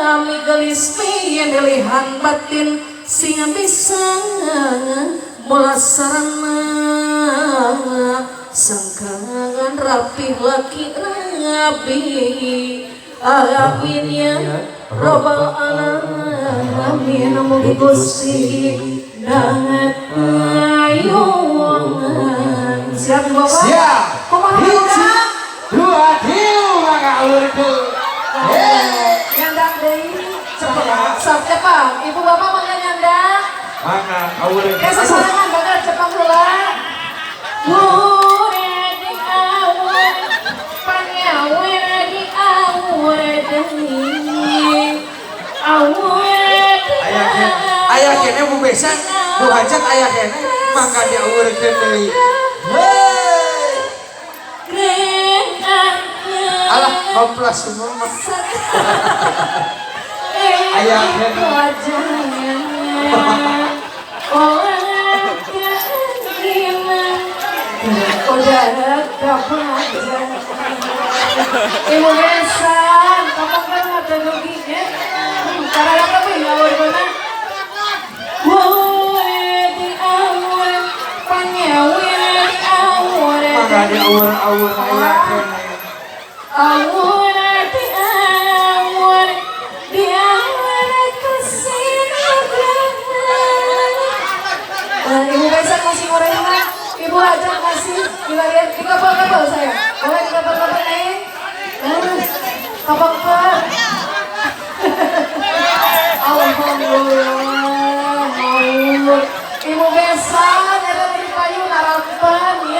Salami gelis pilihan batin sing bisa mula sarana sangkangan rapih laki rapi. Amin ya robbal alamin. Mugi Gusti danget ayungan. Siap, Ibu Bapak? Siap. Kumaha? Hiji, Budak? dua, tilu, mangga alurkeun. Hei. Nyandak deui. Cepet sok cepang. Ibu Bapak mangga nyandak. Mangga alurkeun. Ya, sasarengan bakal cepang heula. Wure di awur, pangawur di awur deui. Awur di Aya keneh, aya keneh, Bu Besan, Bu Hajat aya keneh, mangga diawurkeun deui. Hei. Alah, hoplas semua mah. Aya keneh. Udah. Kapajan. Ibu Besan, kamu kan ada rugi ya. Karena apa bu? Ya mana? Wure di awur, pangawur di awur. Mangga diawur-awur aya keneh. Awur di awur, di awur kesinagrangan. Ibu Besan masih ngorengan, Ibu Hajat.